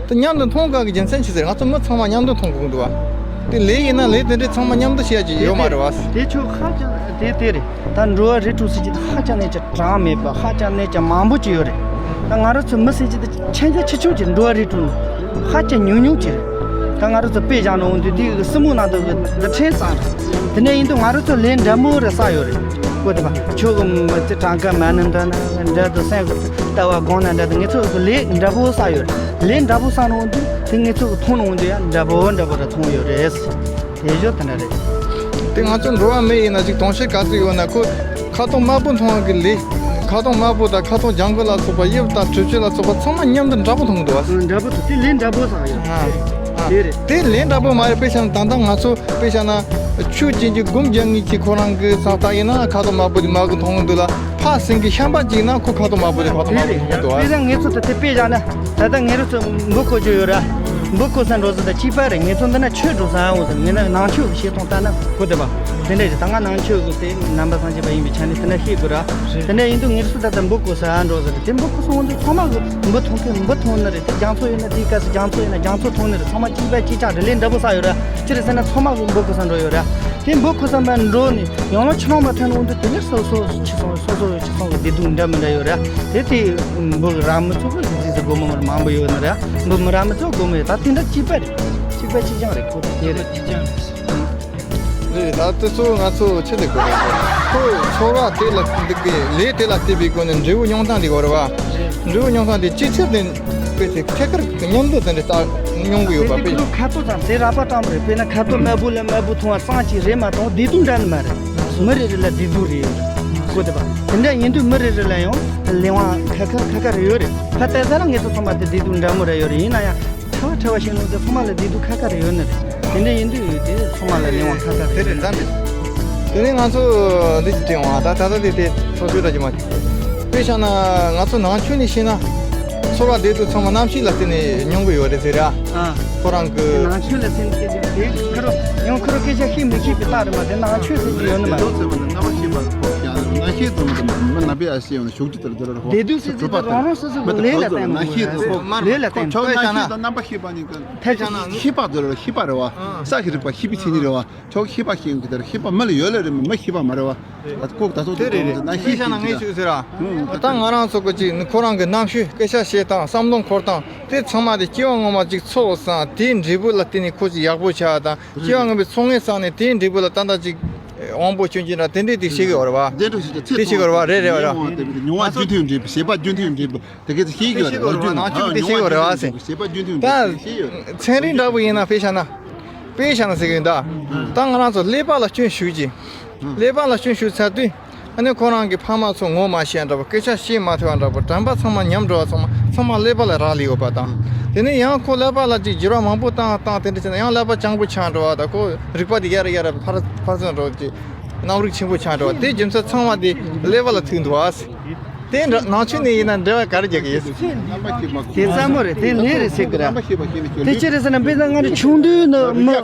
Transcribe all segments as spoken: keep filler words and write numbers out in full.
དེ་མཉམ་དུ་མཐོང་དཀའ་གི་རྒྱུ་མཚན་ཅི་ཟེར། ང་ཚོ་མི་ཚང་མ་མཉམ་དུ་མཐོང་དགོས་འདུག་བ། དེ་ལས་ཡིན་ན་ལས་དེ་འདྲའི་ཚང་མ་མཉམ་དུ་བྱེད་ཡ་ཅིག་ཡོད་མ་རེད་བ། དེ་ཆོས་ཧ་ཅང་དེ་དེ་རེད། ད་འགྲོ་བ་རིགས་དྲུག་ཟེར་གྱི་དེ་ཧ་ཅང་གནད་ཀྱི་གྲངས་མེད་པ་ཧ་ཅང་གནད་ཀྱི་མང་པོ་ཅིག་ཡོད་རེད། ད་ང་རང་ཚོ་མི་ཟེར་གྱི་དེ་ཆེན་ཆེ་ཆེ་ཆུང་གི་འགྲོ་བ་རིགས་དྲུག་ནི་ཧ་ཅང་ཉུང་ཉུང་ཅིག་རེད། ད་ང་རང་ཚོ་དཔེ་བཞག་ན་འོང་དུས་དེ་སྲིན་མོ་ནང་དུ་འདི་ཕྲན་བསགས་རེད། དེ་ནས་ཡིན་དུས་ང་རང་ཚོ་ལས་འདྲ་མོ་རེ་བསགས་ཡོད་རེད། གོ་དེ་བ་ཆོས་གི་མི་ཚེ་གྲངས་ཀ་མ་ནི་འདྲ་ན་འདྲ་དུ་སེམས་ཀྱི་ལྟ་བ་གོང་ན་འདྲ་དུ་ངེད་ཚོ་གི་ལས་འདྲ་པོ་བསགས་ཡོད་རེད། ལས་འདྲ་པོ་བསགས་ནོ་འདི་དེ་ངེད་ཚོ་གི་མཐོང་ནོ་འདི་ཡང་འདྲ་པོ་འདྲ་པོ་རེ་མཐོང་ཡོད་རེད། དེ་བཞོ་དེ་འདྲ་རེད། དེ་ང་ཚོ་འགྲོ་བ་མི་ཡིན་ན་ཅིག་དོན་ཤེས་ག་ཚོད་ཡོད་ན་ཁོ་ཁ་དོག་དམར་པོ་མཐོང་བ་གི་ལས། ཁ་དོག་དམར་པོ་དང་ཁ་དོག་ལྗང་གུ་ལ་སོགས་པ་དབྱིབས་དང་གྲུབ་ཆ་ལ་སོགས་པ་ཚང་མ་མཉམ་དུ་འདྲ་པོ་མཐོང་གི་འདུག་བ། འདྲ་པོ་དང་དེ་ལས་འདྲ་པོ་བསགས་ཡོད། ཨ། དེ་རེད། དེ་ལས་འདྲ་པོ་མ་རེད། དཔེ་བཞག་ན་ད་ལྟ་ང་ཚོ་དཔེ་བཞག་ན་ཆུ་ཅན་གྱི་སྒོམ་རྒྱག་ངེས་ཀྱི་ཁོ་རང་གི་ས་རྟགས་ཡིན་ན་ཁ་དོག་དམར་པོ་དེ་དམར་གི་མཐོང་གི་འདུག་ལ། ཕ་སེང་གེ་ཤམ་པ་ཅིག་ན་ཁོ་ཁ་དོག་དམར་པོ་དེ་ཁ་དོག་དམར་པོ་མཐོང་གི་འདུག་བ། དཔེ་བཞག་ངེད་ཚོ་ད་དེ་དཔེ་བཞག་ན་ད་ལྟ་ངེད་རང་ཚོ་འབུ་རྐོ་རྒྱུ་ཡོད་ར། འབུ་རྐོ་ས་འགྲོ་ས་ད་གཅིག་པ་རེད། ངེད་ཚོ་འདི་ན་ཆོས་འགྲོ་ས་ཨང་འོང་ས་ངེད་ན་ནང་ཆོས་ཀྱི་བཤད་སྟངས་ལྟར་ན་གོ་བདེ་བ། དེ་འདྲ་རེད། ད་ང་ནང་ཆོས་ཀྱི་དེ་ནང་པ་སངས་རྒྱས་པ་ཡིན་པའི་ཆ་ནས་དེ་འདྲ་ཤེས་དགོས་ར། དེ་འདྲ་ཡིན་དུས་ངེད་ཚོ་ད་ལྟ་འབུ་རྐོ་ས་འགྲོ་ས་རེད། དེ་འབུ་རྐོ་སོང་དུས་ཚང་མ་གི་འབུ་མཐོང་མཁན་འབུ་མཐོང་ནི་རེད། དེ་རྒྱ་མཚོ་ཡིན་ན་དེའི་སྐབས་སུ་རྒྱ་མཚོ་ཡིན་ན་རྒྱ་མཚོ་མཐོང་ནི་རེད། ཚང་མ་གཅིག་པ་གཅིག་རྐྱང་རེད། ལས་འདྲ་པོ་ས་ཡོད་ར། ཅི་རེད་ཟེར་ན་ཚང་མ་གི་འབུ་རྐོ་ས་འགྲོ་ཡོད་ར། དེ་འབུ་རྐོ་ས་མ་འགྲོ་ནི་ཡང་ལ་ཕྱི་ལོགས་མ་ཐོན་འོང་དུས་དེ་ནས་སོ་སོ་ཁྱི་སོང་སོ་སོ་ཁྱི་སོང་གི་བདེ་སྡུག་འདྲ་མི་འདྲ་ཡོད་ར། དེ་དེ་འབུ་ར་མི་ཚོ་གི་རྫི་ཟེར་སྒོ་མོ་མང་པོ་ཡོད་ནི་ར། འབུ་མི་ར་མི་ཚོ་སྒོ་མོ་ཡོད། ད་དེ་འདྲ་གཅིག་པ་རེད། གཅིག་པ་གཅིག་རྐྱང་རེད། ཁོ་ཐག་དེ་རེད། གཅིག་རྐྱང་རེད། རེད། ད་དེ་ཚོ་ང་ཚོ་ཆི་ཟེར་དགོས་རེད། ཁོ་ཚོར་བ་དེ་ལ་འདུག་གི་ལས་དེ་ལ་བལྟས་པའི་སྒོ་ནས་འབྲས་བུ་མྱོང་སྟངས་དེ་གོ་རེད་བ། འབྲས་བུ་མྱོང་སྟངས་དེ་ཅི་ཕྱིར་དེ་དཔེ་དེ་ཐད་ཀར་མཉམ་དུ་དེ་འདྲ་ལྟ་མྱོང་གི་ཡོད་པ། དཔེ་དེ་དཔེ་ཁ་དོག་དང་དེ་རགས་པ་སྤྲང་པོ་རེད། དཔེར་ན་ཁ་དོག་དམར་པོ་ལ་དམར་པོ་མཐོང་བ་སྤྲང་ཅིག་རེད་མ་གཏོགས་བདེ་སྡུག་འདྲ་ནི་མ་རེད། མི་རེ་རེ་ལ་བདེ་སྡུག་རེ་ཡོད་རེད། གོ་བདེ་བ། དེ་འདྲ་ཡིན་དུས་མི་རེ་རེ་ལ་ཡང་ལས་དབང་ཁ་ཁ་ཁ་ཁ་རེ་ཡོད་རེད། ཕ་ལྟ་ས་ལ་ངེད་ཚོ་ཚང་མ་དེ་བདེ་སྡུག་འདྲ་མོ་རེ་ཡོད་རེད། ཡིན་ན་ཡང་། ཕྲ་བ་ཕྲ་བ་ཤེས་ནོ་དེ་ཚང་མ་ལ་བདེ་སྡུག་ཁ་ཁ་རེ་ཡོད་ནི་རེད། དེ་འདྲ་ཡིན་དུས་དེ་ཚང་མ་ལ་ལས་དབང་ཁ་ཁ་རེ་དེ་རེད། འཛམ་གླིང་། དེ་ནས་ང་ཚོ་འདི་དྲན་བ་ད་ད་ལྟ་དེ་དེ་ཚོ་ཚོད་ད་ཅི་མ་དཔེ་བཞག་ན་ང་ཚོ་ནང་ཆོས་ནས་བཤད་ན་ཚོར་བ་བདེ་སྡུག་ཚང་མ་རྣམ་ཤེས་ལ་བརྟེན་ནས་མྱོང་གི་ཡོད་རེད་ཟེར་ར། ཨ། ཁོ་རང་གི་ནང་ཆོས་ལ་བརྟེན་ནས་དེ་ཁ་རོ་ཡང་ཁ་རོ་སྐད་ཆ་ཤེས་མི་ཤེས་པའི་རྟགས་རེད་མ། དེ་ནང་ཆོས་ཟེར་གྱི་ཡོད་ནི་མ་རེད། རྣམ་པ་ཤེས་པ་ཁོ་ཡང་རྣམ་ཤེས་ཙམ་དུ་མི་རྣམ་པའི་ཨ་ཤེས་ཡོང་ན་ཞུགས་རྒྱུ་དེར་འགྱུར་རོ། བདེ་སྡུག་སྲིད་རྩེ་དེ་རང་རང་སོ་སོ་གི་ལས་ལ་བརྟེན་ནས་ལས་ལ་བརྟེན་ཆོག་ན་ཤེས་དང་རྣམ་པ་ཤེས་པ་གཉིས་ཀ་ཐད་ཀར་ཤེས་པ་དེ་རེད། ཤེས་པ་རེད་བ། ས་ཞིག་རིག་པ་ཤེས་པའི་མཚན་ཉིད་རེད་བ། ཆོག་ཤེས་པ་ཤེས་ཡོང་གི་དེར་ཤེས་པ་མི་ལ་ཡོད་ལ་རེད། མི་ཤེས་པ་མ་རེད་བ། ད་ཁོ་ད་ཚོ་དེ་རེད་རེད། ན་ཤེས་ཤེས་ན་ངས་ཤེས་ཟེར་ར། ད་ང་རང་ཚོ་གི་ཅིག་ཁོ་རང་གི་རྣམ་ཤེས་སྐད་ཆ་བཤད་སྟངས་བསམ་བློ་འཁོར་སྟངས་དེ་ཚང་མ་དེ་སྐྱེ་བ་སྔོན་མ་ཅིག་ཚོགས་སང་དེའི་འབྲས་བུ་ལ་བརྟེན་ནས་ཁོ་ཅིག་ཡག་པོ་ཆགས་དང་སྐྱེ་བ་སྔོན་མའི་ཚོགས་ངན་བསགས་ནས་དེའི་འབྲས་བུ་ལ་ད་ལྟ་ཅིག་དབང་པོ་སྐྱོན་གྱི་འདྲ་དེ་འདྲས་དེ་ཤེས་གི་ཡོད་རེད་བ། དེ་འདྲ་ཞིག་དེ་ཤེས་གི་ཡོད་རེད་བ། རེད་རེད་བ་རེད། མྱོང་བ་རྒྱུ་མཐུན་འབྲས་བུ་བྱེད་པ་རྒྱུ་མཐུན་འབྲས་བུ་དེ་གས་ཤེས་གི་ཡོད་རེད་བ། རྒྱུ་མཐུན་ནང་ཆོས་དེ་ཤེས་གི་ཡོད་རེད་བ་ཟེར། བྱེད་པ་རྒྱུ་མཐུན་འབྲས་བུ་ཤེས་ཡོད་རེད། ད་ཚན་རིག་འདྲ་པོ་ཡིན་ན་དཔེ་བཞག་ན། དཔེ་བཞག་ན་ཟེར་གི་ཡིན་ད། ད་ང་རང་ཚོ་ཀླད་པ་ལ་སྐྱོན་ཞུགས་ཀྱི། ཀླད་པ་ལ་སྐྱོན་ཞུགས་ཚར་དུས། ཨ་ནི་ཁོ་རང་གི་ཕ་མ་ཚོ་ངོ་མ་ཤེས་འདྲ་པོ་སྐད་ཆ་བཤད་མ་ཐུབ་པ་འདྲ་པོ་དྲན་པ་ཚང་མ་ཉམས་འགྲོ་བ་ཚང་མ་ཚང་མ་ཀླད་པ་ལ་རག་ལས་ཡོད་པ་དང་། དེ་ནས་ཡང་ཁོ་ཀླད་པ་ལ་ཅིག་འགྱུར་བ་མང་པོ་བཏང་བཏང་དེ་འདྲ་བྱས་ན་ཡང་ཀླད་པ་སྤྱང་པོ་ཆགས་འགྲོ་བ་དང་ཁོ་རིག་པ་དེ་ཡར་ཡར་ཕར་ཕར་ཚུར་འགྲོ་ཅིག་རྣམ་རིག་ཆེན་པོ་ཆགས་འགྲོ་བ་དེ་རྒྱུ་མཚན་ཚང་མ་དེ་ཀླད་པ་ལ་ཐུག་འདུག་ཨ། དེ་འདྲ་ནང་ཆོས་ནས་ཡིན་ན་འབྲེལ་བ་ག་རེ་རྒྱག་གི་ཡོད། དེ་ཙམ་མོ་རེད། དེ་ལས་རེད་ཟེར་གི་ར། དེ་ཅི་རེད་ཟེར་ན་དཔེར་ན་ང་ཚོ་ཆུང་དུས་ནས་མི་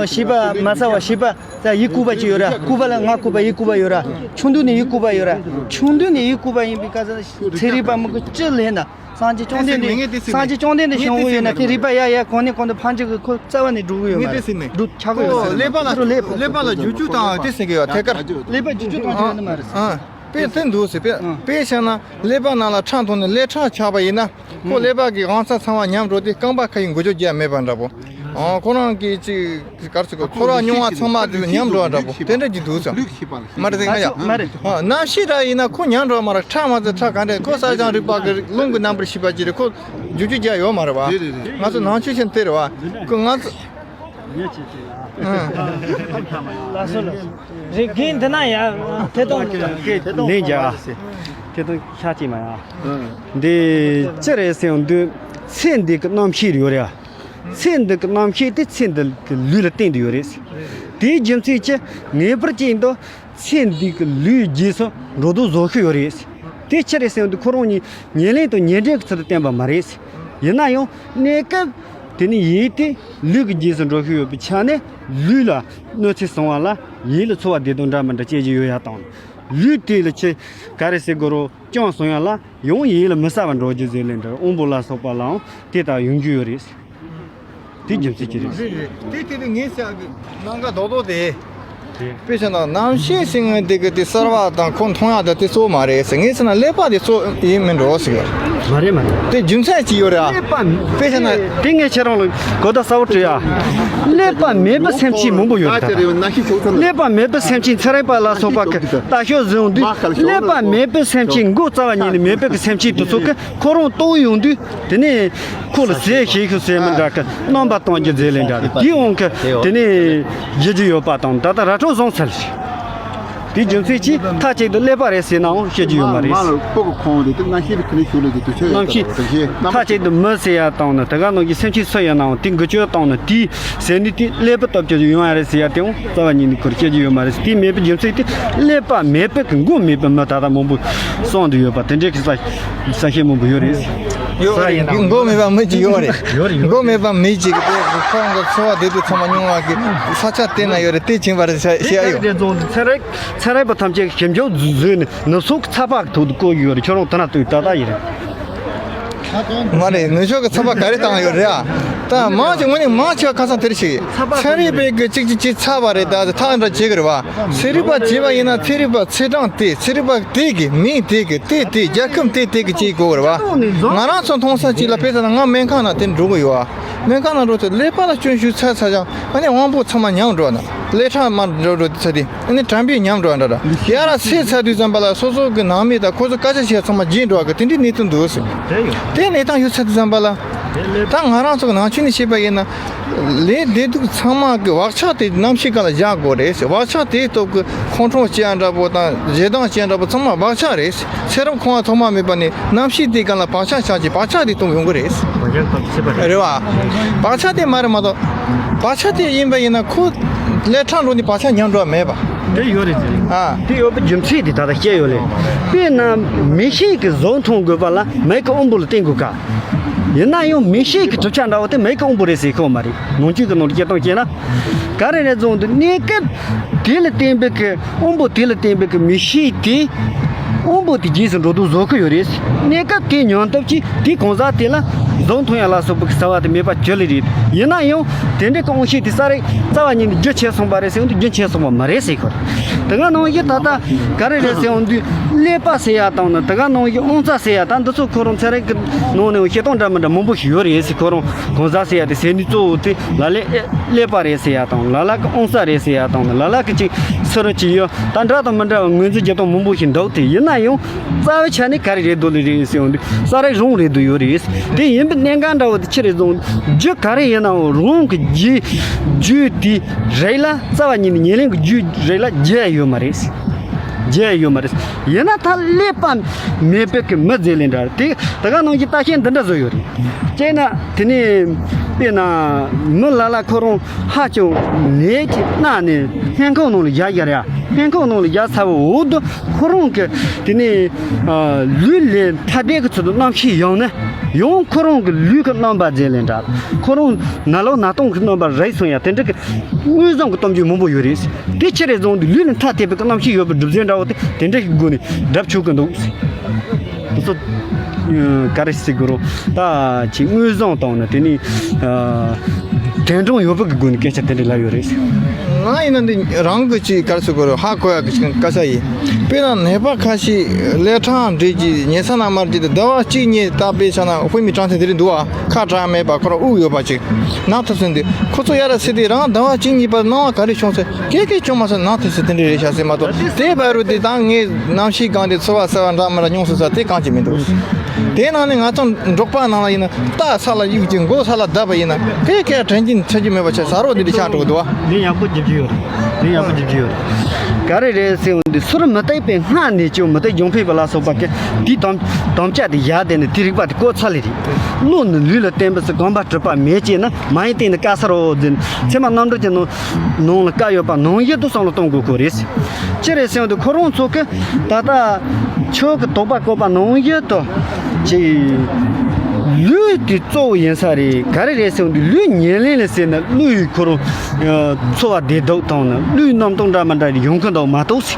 ཤེས་པ་མ་ཚར་བ་ཤེས་པ། ད་ཡིད་ལྐུགས་པ་ཅིག་ཡོད་ར། ལྐུགས་པ་ལ་ང་ལྐུགས་པ་ཡིད་ལྐུགས་པ་ཡོད་ར། ཆུང་དུས་ནས་ཡིད་ལྐུགས་པ་ཡོད་ར། ཆུང་དུས་ནས་ཡིད་ལྐུགས་པ་ཡིན་པའི་སྐབས་སུ་ཚན་རིག་པ་མི་གི་ཅི་ལས་ན་སངས་རྒྱས་བཅོམ་ལྡན་འདས། སངས་རྒྱས་བཅོམ་ལྡན་འདས་བྱུང་ཡོད་ན་དེ་རིག་པ་ཡ་ཡ་གོང་ནས་གོང་དུ་འཕར་འགྱུར་གི་ཁོ་རྩ་བ་ནས་འགྲོ་གི་ཡོད་མ་རེད། འགྲོ་ཆགས་གི་ཡོད་མ་རེད། ཀླད་པ་ལ་ཀླད་པ་ལ་འགྱུར་རྒྱུ་དང་དེ་ཟེར་གི་ཡོད་ཐད་ཀར། ཀླད་པ་འགྱུར་རྒྱུ་དང་དེ་ཡོད་ནི་མ་རེད། དཔེ་དེ་འདུག་ཟེར། དཔེ་དཔེ་བཤད་ན་ཀླད་པ་ནང་ལ་ཁྲག་འཐུང་ནས་ཀླད་ཁྲག་ཆགས་པ་ཡིན་ན་ཁོ་ཀླད་པ་གི་དབང་རྩ་ཚང་བ་ཉམས་འགྲོ་དུས་རྐང་པ་ཁ་ཡི་འགུལ་སྐྱོད་རྒྱག་མེད་པ་འདྲ་པོ། ཨ་ཁོ་རང་གི་ཅིག་གར་ཚིག་གོ་ཚོར་བ་མྱོང་བ་ཚང་མ་དེ་ལ་ཉམས་འགྲོ་བ་འདྲ་པོ་དེ་འདྲ་གྱི་འདུག་ཟེར། མ་རེད་ཟེར་ང་ཡ། མ་རེད། ཨ་རྣམ་ཤེས་འདྲ་ཡིན་ན་ཁོ་ཉམས་འགྲོ་བ་མ་རེད། ཁྲག་མ་ཚད་ཁྲག་ག་འདྲ་ཁོ་གསལ་བྱང་རིག་པ་གི་རླུང་གི་རྣམ་པར་ཤེས་པ་ཅི་རེད། ཁོ་འགྱུར་རྒྱུ་རྒྱག་ཡོད་མ་རེད་བ། རེད་རེད་རེད། ང་ཚོ་ནང་ཆོས་ཤིག་དེ་རེད་བ། ཁོ་ང་ཚོ། ཉེ་ཆེ་ཆེ་ཡ། ལགས་སོ་ལགས་སོ། རེད། རྒན་འདི་ན་ཡ་ཐད་གཏོང་། ལན་རྒྱག་ཨ། ཐད་གཏོང་ཤ་གཅིག་མ་ཡ། འདི་ཅི་རེད་ཟེར་ཡོང་དུས་ཚེ་འདི་གི་རྣམ་ཤེས་ཡོད་རེད་ཨ། ཚེ་འདི་གི་རྣམ་ཤེས་དེ་ཚེ་འདི་གི་ལུས་ལ་བརྟེན་དུ་ཡོད་རེད། དེའི་རྒྱུ་མཚན་གྱིས་ངེས་པར་ཅན་དུ་ཚེ་འདི་གི་ལུས་རྗེས་སུ་འགྲོ་དུ་བཟོ་ཤི་ཡོད་རེད། དེ་ཅི་རེད་ཟེར་ཡོང་དུས་ཁོ་རང་གཉིས་ཉེར་ལེན་དང་ཉེར་འབྲེལ་གྱི་ཚུལ་དུ་བསྟན་པ་མ་རེད། ཡིན་ན་ཡང་གནས་སྐབས་དེ་ནི་ཡིད་དེ་ལུས་ཀྱི་རྗེས་སུ་འགྲོ་ཤི་ཡོད་པའི་ཆ་ནས་ལུས་ལ་གནོད་འཚེ་སོང་བ་ལ་ཡིད་ལ་ཚོར་བ་བདེ་སྡུག་འདྲ་མི་འདྲ་སྐྱེ་རྒྱུ་ཡོད་ཡ་དང་། ལུས་དེ་ལ་ཆེ་ག་རེ་ཟེར་དགོས་རོ་སྐྱོན་སོང་ཡ་ལ་ཡང་ཡིད་ལ་མི་ཟ་བ་འགྲོ་རྒྱུ་ཟེར་ལེ་འདྲ་དབང་པོ་ལ་སོགས་པ་ལའང་དེ་ལྟར་ཡོང་རྒྱུ་ཡོད་རེད། དེ་རྒྱུ་མཚན་ཅི་རེད། རེད་རེད། དེ་དེ་དེ་ངས་བཤད་གི་ལམ་ཁ་རྡོག་རྡོག་དེ། དེ་དཔེ་བྱས་ན་རྣམ་ཤེས་ཟེར་མཁན་དེ་གི་དེ་གསལ་བ་དང་ཁོ་མཐོང་ཡག་དེ་དེ་གཙོ་བོ་མ་རེད་ཟེར། ངས་བྱས་ན་ཀླད་པ་དེ་གཙོ་ཡིན་མིན་འགྲོ་ཟེར་གི། མ་རེད་མ་རེད། དེ་རྒྱུ་མཚན་ཅི་ཡོད་རེད་ཨ། ཀླད་པ་དཔེ་བྱས་ན། དེ་ངས་ཁྱེད་རང་ལ་གོ་བརྡ་གསལ་བོ་སྤྲད་ཨ། ཀླད་པ་མེད་པའི་སེམས་ཅན་མང་པོ་ཡོད་རེད་ད། ཀླད་པ་མེད་པའི་སེམས་ཅན་ཚན་རིག་པ་ལ་སོགས་པ་གི་ལྟ་ཞོག་ཟེར་ཡོང་དུས་ཀླད་པ་མེད་པའི་སེམས་ཅན་མགོ་རྩ་བ་ཉིད་ནས་མེད་པའི་གི་སེམས་ཅན་དེ་ཚོ་གི་ཁོ་རང་ལྟོགས་ཡོང་དུས། དེ་ནས་ཁོ་ལ་ཟས་ཞིག་ཟས་མི་འདྲ་གི་རྣམ་པ་སྟོན་རྒྱུ་ཟེར་ལེ་འདྲ་གི་དེའི་དབང་གི་དེ་ནས་བཞུ་རྒྱུ་ཡོད་པ་དང་ད་ལྟ་ར་འཕྲོད་བཟང་ཚར་ཞིག་དེའི་རྒྱུ་མཚན་གྱིས་མཐའ་གཅིག་ཏུ་ཀླད་པ་རེད་ཟེར་ནའང་བཤད་རྒྱུ་ཡོད་མ་རེད། མ་ལ་སྤུ་གུ་ཁོང་དེ་དེ་རྣམ་ཤེས་དེ་ཁ་ནས་ཞུ་ལེ་དེ་དུ་ཆོས་ཡོད་རྣམ་ཤེས་དེ་ཤེས་རྣམ་མཐའ་གཅིག་ཏུ་མི་ཟེར་ཡ་དང་ནི་དེ་ག་ནང་གི་སེམས་ཅན་སུ་ཡིན་ནའང་དེ་འགུལ་སྐྱོད་བཏང་ནི་དེའི་ཟེར་ནི་དེ་ཀླད་པ་སྟོབས་ཀྱིས་ཡོང་ཡ་རེད་ཟེར་ཡ་དེའང་རྩ་བ་ཉིད་ནས་ཁོར་བཤད་རྒྱུ་ཡོད་མ་རེད། དེ་མེད་པའི་རྒྱུ་མཚན་དེ་ཀླད་པ་མེད་པའི་གི་མགོ་མེད་པའི་མི་ད་ལྟ་མང་པོ་གསུངས་འདུག་ཡོད་པ་དེ་འདྲའི་གི་ས་ས་ཤེས་མང་པོ་ཡོད་རེད། ཡོད་རེད། མགོ་མེད་པ་མི་གཅིག་ཡོད་རེད། ཡོད་རེད། མགོ་མེད་པ་མི་གཅིག་གི་དེ་ཁོང་གི་འཚོ་བ་བདེ་སྡུག་ཚང་མ་མྱོང་བ་གི་ས་ཆ་དེ་ན་ཡོད་རེད། དེ་བྱིན་པ་རེད་ཤ་ཤ་ཡོད། དེ་ཚོ་ཚན་རིག་ཚན་རིག་པ་ཐམས་ཅད་ཞིབ་འཇུག་བཟོས་ནས་ནུབ་སོག་ཚ་པགས་ཐོག་ཏུ་བཀོད་ཡོད་རེད། ཁྱོད་རང་དེ་ན་ལྟོས་ད་ལྟ་ཡིན་རེད། མ་རེད། ནུབ་ཕྱོགས་ཀྱི་ཚ་པགས་ག་རེ་བཏང་ཡོད་རེད་ཨ། ད་མང་ཆེ་དངོས་གནས་མང་ཆེ་བ་ཁ་སང་དེར་ཞིག་ཚན་རིག་པའི་གི་གཅིག་གཅིག་གཅིག་ཚ་བ་རེད། ད་ཐག་འདྲ་བྱེད་གི་རེད་བ། ཚན་རིག་པ་བྱས་པ་ཡིན་ན་ཚན་རིག་པ་ཚེས་གྲངས་དེ་ཚན་རིག་པ་དེ་གི་མིང་དེ་གི་དེ་དེ་རྒྱལ་ཁམས་དེ་དེ་གི་ཅིག་དགོས་གི་རེད་བ། ང་རང་ཚོ་མཐོང་ས་ཅིག་ལ་དཔེ་ལྟ་ན་ང་སྨན་ཁང་ན་དེ་འགྲོ་གི་ཡོད་བ། སྨན་ཁང་ན་འགྲོ་དུས་ཀླད་པ་ལ་སྐྱོན་ཞུགས་ཚར་ཚར་ཀྱང་ཨ་ནི་དབང་པོ་ཚང་མ་ཉམས་འགྲོ་ན་ཀླད་ཁྲག་མར་འགྲོ་འགྲོ་དུས་ཚ་དེ། ཨ་ནི་དྲན་པའི་ཉམས་འགྲོ་འདྲ་འདྲ། ཡ་ར་ཚེ་ཚར་དུས་ཙམ་པ་ལ་སོ་སོ་གི་ནང་མི་དང་ཁོ་ཚོ་སྐད་ཆ་བཤད་ཚང་མ་བརྗེད་འགྲོ་བ་གི་དེ་འདྲའི་གནས་ཚུལ་འདུག་ཟེར། དེ་ཡོད། དེ་གནས་སྟངས་ཡོད་ཚར་དུས་ཙམ་པ་ལ། ད་ང་རང་ཚོ་གི་ནང་ཆོས་ནས་བཤད་པ་ཡིན་ན། ལས་བདེ་སྡུག་ཚང་མ་གི་བག་ཆགས་དེ་རྣམ་ཤེས་སྒང་ལ་བཞག་དགོས་རེད་ཟེར། བག་ཆགས་དེའི་སྟོབས་ཀྱིས་ཁོང་ཁྲོ་སྐྱེ་ཡ་འདྲ་པོ་དང་ཞེ་སྡང་སྐྱེ་ཡ་འདྲ་པོ་ཚང་མ་བག་ཆགས་རེད་ཟེར། ཚེ་རབས་འཁོར་བ་ཐོག་མ་མེད་པ་ནས་རྣམ་ཤེས་དེ་སྒང་ལ་བག་ཆགས་ཆགས་ཀྱི་བག་ཆགས་དེ་སྟོང་ཡོང་གི་རེད། བག་ཆགས་སྟོང་ཚེ་པ་རེད། རེད་བ། བག་ཆགས་དེ་མ་རེད་མ་གཏོགས། བག་ཆགས་དེ་ཡིན་པ་ཡིན་ན་ཁོ་ཀླད་ཁྲག་འགྲོ་ནས་བག་ཆགས་ཉམས་འགྲོ་བ་མེད་པ། དེ་ཡོད་རེད་ཟེར། ཨ། དེ་ཡོད་པའི་རྒྱུ་མཚན་དེ་ད་ལྟ་བཤད་ཡོད་ལེ། དཔེར་ན་མིག་ཤེས་ཀྱིས་གཟུགས་མཐོང་དགོས་པ་ལ་མིག་གི་དབང་པོ་ལ་བརྟེན་དགོས་ཀ། ཡིན་ན་ཡང་མིག་ཤེས་ཀྱི་གྲུབ་ཆ་འདྲ་བོ་དེ་མིག་གི་དབང་པོ་རེད་ཟེར་ཁོ་མ་རེད། ནང་ཆོས་ཀྱི་ནང་ལ་སྐྱེ་སྟངས་བཤད་ན། ག་རེ་རེད་བཟུང་དུས་གནས་སྐབས་དེ་ལ་བརྟེན་པའི་གི་དབང་པོ་དེ་ལ་བརྟེན་པའི་གི་མིག་ཤེས་དེ། དབང་པོ་དེ་རྗེས་སུ་འགྲོ་དུས་བཟོ་གི་ཡོད་རེད། གནས་སྐབས་དེའི་ཉམས་སྟོབས་ཀྱིས་དེའི་གང་ཟག་དེ་ལ་གཟུགས་མཐོང་ཡ་ལ་སོགས་པའི་གི་རྩ་བ་དེ་མེད་པ་གྱུར་ལེ་རེད། ཡིན་ན་ཡང་དེ་འདྲའི་གི་དབང་ཤེས་དེ་ས་རེད་རྩ་བ་ཉིད་ནས་རྒྱུན་ཆད་སོང་པ་རེད་ཟེར་འོང་དུས་རྒྱུན་ཆད་སོང་བ་མ་རེད་ཟེར་གི་རེད། དེ་ག་ནང་བཞིན་ད་ལྟ་ག་རེ་རེད་ཟེར་འོང་དུས་ཀླད་པ་ཟེར་ཡ་དང་ནི་དེ་ག་ནང་བཞིན་དབང་རྩ་ཟེར་ཡ་དང་འདི་ཚོ་ཁོ་རང་ཚན་རིག་གི་ནང་ནས་བཤད་སྟངས་འདྲ་མི་འདྲ་མང་པོ་ཞིག་ཡོད་རེད་ཟེར། ཁོ་རང་གང་ཟག་ཟེར་ཡ་དེ་ཟེར་ནི་གཙོ་བོ་དེ་ལ་ལས། ཀླད་པ་རེད་ཟེར་ཡ་དང་ལ་ལ་གི་དབང་རྩ་རེད་ཟེར་ཡ་དང་ལ་ལ་གི་ཅིག་སུ་རུ་ཅིག་ཡོད་ད་འདྲ་དང་མི་འདྲ་བ་ངོས་འཛིན་བྱེད་སྟངས་མང་པོ་ཞིག་འདུག་དེ་ཡིན་ན་ཡང་རྩ་བའི་ཆ་ནས་ག་རེ་རེད་འདུག་ལེ་རེད་ཟེར་ཡོང་དུས་ས་རིག་རང་རེད་འདུག་ཡོད་རེད། དེ་ཡིན་པའི་གནད་འགག་འདྲ་བོ་དེ་ཅི་རེད་བཟུང་རྒྱུ་ག་རེ་ཡིན་ནའང་རང་གི་རྒྱུ་རྒྱུ་དེ་རིགས་ལ་རྩ་བ་ཉིད་ནས་ཉེར་ལེན་གྱི་རྒྱུ་རིགས་ལ་རྒྱུ་ཡོད་མ་རེད། རྒྱུ་ཡོད་མ་རེད། ཡིན་ན་ད་ཀླད་པ་མེད་པའི་གི་མི་ཟེར་ལེ་འདྲ་དེ་ད་ག་ནང་བཞིན་ལྟ་བཤད་འདི་འདྲ་བཟོ་ཡོད་རེད། ཅེ་ན་དེ་ནས་དཔེར་ན་མི་ལ་ལ་ཁོ་རང་ཧ་ཅང་ནད་ཀྱིས་མནར་ནས་སྨན་ཁང་ནང་ལ་བཞག་ཡར་ཡ། སྨན་ཁང་ནང་ལ་བཞག་ཚར་བའི་འོག་ཏུ་ཁོ་རང་གི་དེ་ནས་ལུས་ལས་ཐ་དད་ཀྱི་ཚུལ་དུ་རྣམ་ཤེས་ཡོང་ན་ཡང་ཁོ་རང་གི་ལུས་ཀྱི་རྣམ་པ་ཟེར་ལེ་འདྲ་ཁོ་རང་ན་ལོ་ན་སྟོང་གི་རྣམ་པ་རེད་སོང་ཡ་དེ་འདྲ་གི་དངོས་བཟང་གི་གཏམ་རྒྱུད་མང་པོ་ཡོད་རེད། དེ་ཅི་རེད་བཟུང་དུས་ལུས་ལ་མཐའ་གཏད་པའི་རྣམ་ཤེས་ཡོད་པའི་གྲུབ་ཚུལ་འདྲ་བོ་དེ་དེ་འདྲ་ཞིག་སྒོ་ནས་སྒྲུབ་ཆོག་གི་འདུག་དེ་ཚོ་ག་རེ་ཟེར་དགོས་རུང་ད་ཅིག་དངོས་བཟང་དང་ནི་དེ་ནི་དོན་སྒྲུང་ཡོད་པའི་གི་སྒོ་ནས་སྐད་ཆ་དེ་འདྲ་ལབ་ཡོད་རེད། ང་ཡིན་ན་འདི་རང་གི་ཅིག་ག་རེ་ཟེར་དགོས་རུང་ཧ་གོ་ཡག་གི་ཅིག་སྐད་ཆ་ཡིན། དཔེར་ན་ནད་པ་ཁ་ཤས་ཀླད་ཁྲག་འདྲེས་ཀྱི་ཉལ་ས་ན་མར་གྱི་ཟླ་བ་གཅིག་གཉིས་ལྟ་བུའི་ཆ་ན་དཔེ་མི་དྲང་ཐེངས་དེ་རིང་འདུག་ཨ། ཁ་གྲག་མེད་པ་ཁོ་རང་དབུགས་ཡོད་པ་ཅིག་ན་ཐུབ་ཟིན་དུས་ཁོ་ཚོ་ཡ་ར་སྲིད་དེ་རང་ཟླ་བ་གཅིག་གཉིས་བར་སྣང་བ་ག་རེ་བྱུང་ཚེ་སྐད་སྐད་བྱུང་མ་སོང་ན་ཐུབ་ཟིན་དེ་འདྲ་རེད་ཤག་ཟེར་མ་གཏོགས་དེ་བར་རུ་དེ་དང་ངའི་རྣམ་ཤེས་གང་དེ་ཚོར་བ་གསལ་བ་འདྲ་མི་འདྲ་མྱོང་སོང་ས་དེ་གང་ཅི་མི་འདུག་དེའི་ནང་ནས་ང་ཚོ་འབྲོག་པ་ནང་ལ་ཡིན་ན་རྟ་ས་ལ་གཡུག་ཅིང་མགོ་ས་ལ་བརྡབས་པ་ཡིན་ན་སྐད་སྐད་དྲན་གྱིན་ཚོར་རྒྱུ་མེད་པ་བྱས་ཟ་རོགས་འདི་འདྲ་ཆགས་འགྲོ་གི་འདུག་བ། འདི་ཡག་པོ་རྒྱབ་ཀྱི་ཡོད་རེད། འདི་ཡག་པོ་རྒྱབ་ཀྱི་ཡོད་རེད། ག་རེ་རེད་ཟེར་འོང་དུས་ཟུར་མི་གཏད་པའི་སྔ་ནས་ཀྱང་མི་གཏད་རྒྱང་འཕེན་པ་ལ་སོགས་པ་གི་དེའི་དམ་དམ་བཅའ་དེ་བཞག་བསྡད་ནས་དེ་རིག་པ་དེ་བཀོད་ཚར་ལེ་རེད། བློ་ནི་ལུས་ལ་བརྟེན་པས་སུ་གོམས་པ་གྲུབ་པ་མེད་ཅེ་ན་མ་ཡིན་བརྟེན་ནས་དཀའ་ས་རོ་ཟེར་ནས་ཚད་མ་རྣམ་འགྲེལ་གྱི་ནང་ནང་ལ་བཀའ་ཡོད་པ་ནང་བཞིན་དུ་བསམ་བློ་གཏོང་དགོས་ཁོ་རེད། ཅི་རེད་ཟེར་འོང་དུས་ཁོ་རང་ཚོ་གི་ད་ལྟ་ཆོས་ཀྱི་དོགས་པ་བཀོད་པ་ནང་བཞིན་དུ་ཅིག་ལུས་དེ་གཙོ་བོ་ཡིན་ས་རེད། ག་རེ་རེད་ཟེར་འོང་དུས་ལུས་ཉེར་ལེན་ལ་ཟེར་ན་ལུས་ཡི་ཁོ་རང་ཚོར་བ་བདེ་སྡུག་དང་ནི་ལུས་རྣམ་རྟོག་འདྲ་མི་འདྲ་ཡོང་གི་འདུག་མ་གཏོགས།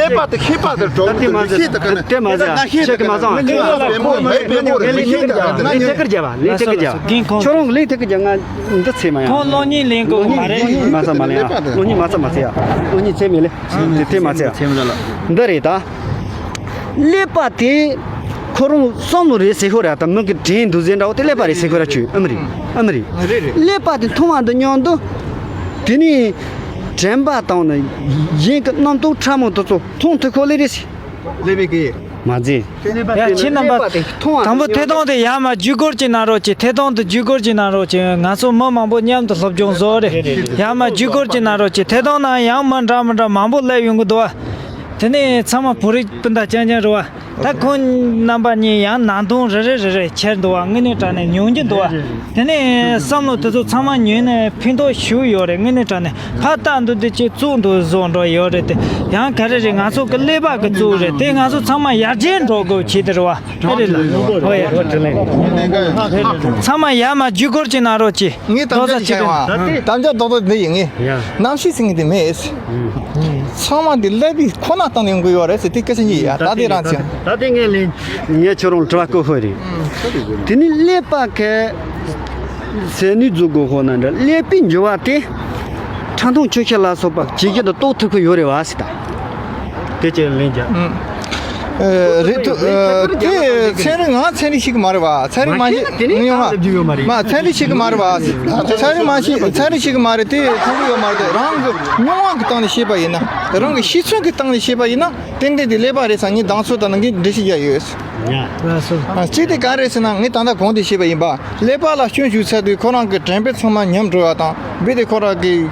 ཀླད་པ་དེ་ཤེས་པ་དེར་གྲོགས་ད་དེ་མ་ཟེར། ཤེས་དེ་ག་ནས་དེ་མ་ཟེར། ཤེས་ཀྱི་མ་སོང་། ང་ཤེས་ཀྱི་མ་སོང་། ང་ལས་ཐད་ཀར་རྒྱབ་པ། ལས་ཐད་ཀར་རྒྱབ་པ། ཁྱོད་རང་ལས་ཐད་ཀར་རྒྱབ། ང་འདི་ཚེ་མ་ཡང་། ཁོང་གློག་བརྙན་ལེན་དགོས་མ་རེད། མ་ཚད་མ་ལེན་ཡ། གློག་བརྙན་མ་ཚད་མ་ཚད་ཡ། གློག་བརྙན་ཚད་མེད་ལེ། དེ་དེ་མ་ཚད་ཡ། འདི་རེད་ད། ཀླད་པ་དེ་ཁོ་རང་བསམ་བློ་རེད་ཟེར་ཁོ་ར་ད་མི་གི་དྲན་འདུག་ཟེར་འདྲ་བོ་དེ་ཀླད་པ་རེད་ཟེར་ཁོ་ར་ཆུ་ཨ་མི་རེད། ཨ་མི་རེད། ཀླད་པ་དེ་མཐོང་བ་འདི་མཉམ་དུ་དེ་ནས་དྲན་པ་དང་ནི་གཞན་གྱི་རྣམ་རྟོག་ཕྲ་མོ་དེ་ཚོ་མཐོང་ཐུབ་ཁོ་ལེ་རེད་ཟེར། ཀླད་པའི་སྐད། མ་ཟེར། ཡ་ཁྱེད་རྣམ་པ། དང་པོ་ཐད་གཏོང་དེ་ཡར་མར་བརྒྱུད་སྐུར་གྱི་གནང་རོགས་གྱིས། ཐད་གཏོང་དེ་བརྒྱུད་སྐུར་གྱི་གནང་རོགས་གྱིས། ང་ཚོ་མི་མང་པོ་མཉམ་དུ་སློབ་སྦྱོང་བཟོ་རེད། ཡར་མར་བརྒྱུད་སྐུར་གྱི་གནང་རོགས་གྱིས། ཐད་གཏོང་ནང་ཡང་མི་འདྲ་མི་འདྲ་མང་པོ་སླེབས་ཡོང་གི་འདུག་བ། དེ་ནས་ཚང་མ་བོད་རིགས་སྤུན་ཟླ་རྐྱང་རྐྱང་རེད་བ། ད་ཁོང་རྣམ་པ་གཉིས་ཡང་ནང་དོན་རེ་རེ་རེ་རེ་འཁྱེར་འདུག་བ། དངོས་གནས་དྲང་གནས་ཉུང་རྒྱུ་འདུག་བ། དེ་ནས་བསམ་བློ་དེ་ཚོ་ཚང་མ་ཉོས་ནས་ཕན་ཐོགས་ཞུ་ཡོད་རེད། དངོས་གནས་དྲང་གནས་ཕར་ལྟ་འདུག་དེ་ཅིག་བཙུགས་འདུག་བཟོ་འགྲོ་ཡོད་རེད། དེ་ཡང་ག་རེ་རེད། ང་ཚོ་གི་ཀླད་པ་གི་གཙོ་བོ་རེད། དེ་ང་ཚོ་ཚང་མ་ཡར་རྒྱས་འགྲོ་དགོས་ཆེད་དུ་རེད་བ། ཨེ་རེད་ལ། ཨོ་ཡ། ཚང་མ་ཡར་མར་བརྒྱུད་སྐུར་ཅིག་གནང་རོགས་གྱིས། ངས་དམ་རྡོག་རྩ་བཅའ་ཆེད་དུ་ཡོང་བ། དམ་བཅའ་རྡོག་རྡོག་འདི་ཡིན། ངས་ཡ། གནམ་གཤིས་ཟེར་མཁན་དེ་མེད། ཚང་མ་འདི་ཀླད་པའི་ཁོ་ན་བཏང་ནས་ཡོང་གི་ཡོད་རེད་ཟེར། དེ་སྐད་ཆ་གཉིས་ཡ། ད་དེ་རང་ཚོ། ད་དེ་ངས་ལན། ངས་ཁྱོད་རང་དྲི་བ་བཀོད་ཧོ་རེད། དེ་ནི་ཀླད་པ་གི་ཟས་ནུས་འཛུགས་དགོས་ཧོ་ན་འདྲ། ཀླད་པའི་འགྱུར་བ་དེ་ཁྲག་འཐུང་ཆུ་ཤེལ་ལ་སོགས་པ་ཇེ་ཆེ་དུ་གཏོང་ཐུབ་ཀྱི་ཡོད་རེད་བ་ཟེར་ད། དེ་ཅེས་ལན་རྒྱག་ཨ། རེད་འདུག་ཨ། དེ་ཚན་རིག་ང་ཚན་རིག་ཤེས་ཀྱི་མ་རེད་བ། ཚན་རིག་མ་མ་ཤེས་ཤེས་ན་དེ་ནས་ཡོང་བ། གཏམ་བརྗོད་ཡོད་མ་རེད། མ་ཚན་རིག་ཤེས་ཀྱི་མ་རེད་བ། ཚན་རིག་མ་ཤེས། ཚན་རིག་ཤེས་ཀྱི་མ་རེད། དེ་མཐོང་གི་ཡོད་མ་རེད། དེ་རང་གི་མྱོང་བ་གི་སྟེང་ནས་བཤད་པ་ཡིན་ན། རང་གི་ཤེས་ཚད་ཀྱི་སྟེང་ནས་བཤད་པ་ཡིན་ན། ཏན་ཏན་དེ་ཀླད་པ་རེད་ས། ངས་མདང་ཚོད་ད་ནང་གི་འགྲེལ་བཤད་རྒྱག་ཡོད། ཡ། ལགས་སོ། ཨ། གཅིག་དེ་ག་རེ་ཟེར་ན། ངས་ད་ལྟ་གོང་དེ་བཤད་པ་ཡིན་པ། ཀླད་པ་ལ་སྐྱོན་ཞུགས་ཚར་དུས་ཁོ་རང་གི་དྲན་པའི་ཚང་མ་ཉམས་འགྲོ་བ་དང་། རྦད་དེ་ཁོ་རང་གི་